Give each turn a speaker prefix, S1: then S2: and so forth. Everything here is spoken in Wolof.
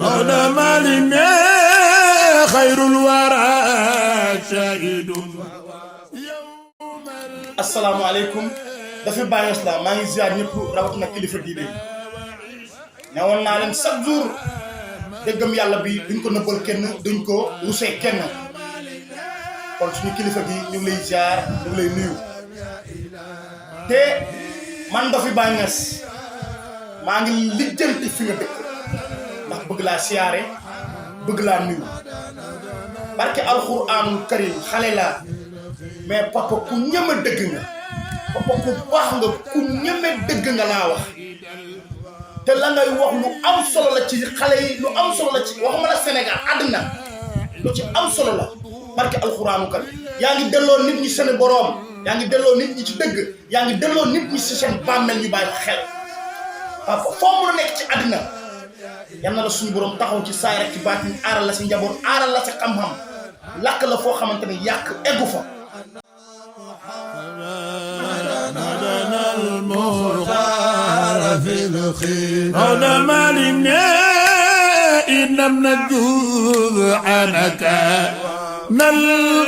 S1: مولى مالك خير الورى شاهد.
S2: asalaamaaleykum dafa bàyyi islam maa ngi ziar ñëpp rawatina kilifa diine ne woon naa leen chaque jour dëggam yàlla bi duñ ko nëbbal kenn duñ ko rusee kenn kon suñu kilifa gi ñu ngi lay ziar ñu ngi lay nuyu te man dafa bàyyi nges maa ngi lijjanti fi nga dëkk ndax bëgg laa siyaare bëgg laa nuyu barke alxuraanul karim xale laa mais papa ku ñeme dëgg nga papa ku baax nga ku ñeme dëgg nga laa wax te la ngay wax lu am solo la ci xale yi lu am solo la ci waxuma la Sénégal àddina lu ci am solo la barke alxuraanu karim yaa ngi delloo nit ñi seen boroom yaa ngi delloo nit ñi ci dëgg yaa ngi delloo nit ñi ci seen bàmmeel ñu bàyyi xel papa foo mën a nekk ci àddina yal na la suñu boroom taxaw ci saay rek ci baatin aaral la si njaboot aaral la sa xam-xam lakk la foo xamante ne yàq eggu fa
S1: مولى مالك إن من الجوع عنك نل